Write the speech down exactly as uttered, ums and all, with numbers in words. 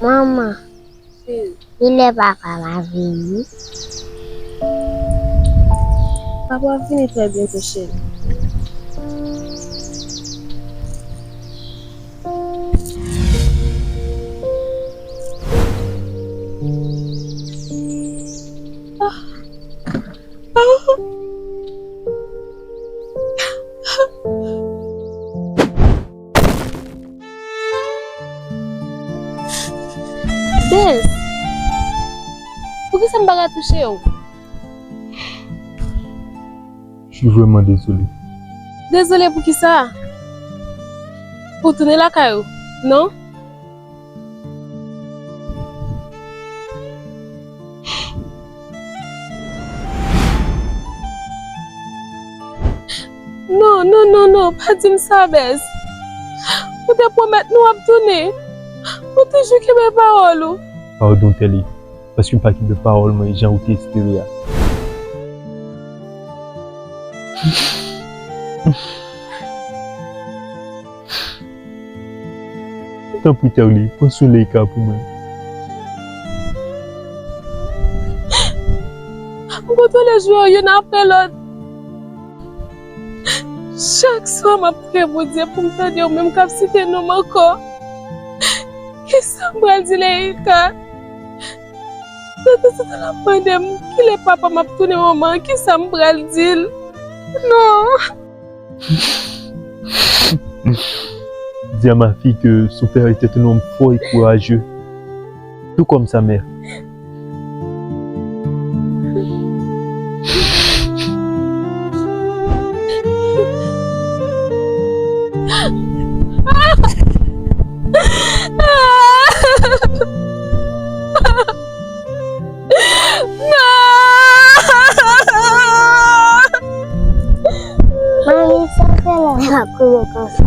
Manman, kilè papa va vini? Papa ap vini trè byento, cheri. Bens, poukisa m pa ka touche w? Je suis vraiment désolé. Dezole poukisa? Pou tounen lakay ou, non? Non, non, non, non, pa di m sa, Bens. Ou te pwomèt nou w ap tounen. Ou toujou kenbe pawòl ou. Padon, Tèli, paske m pa kenbe pawòl mwen jan ou te espere a. Tanpri, Tèli, pran swen Leïka pou mwen. M kontwole jou yo youn apre lòt. Chak swa, m ap priye Bondye pou m tande w menm k ap site non m ankò. Kisa m pral di Leïka? Nan tout tan l ap mande m kilè papa m ap tounen, manman, kisa m pral di l? Non. Dis à ma fille que son père était un homme fort et courageux, tout comme sa mère. Non! Manmi, sa fè lè m ap kriye konsa?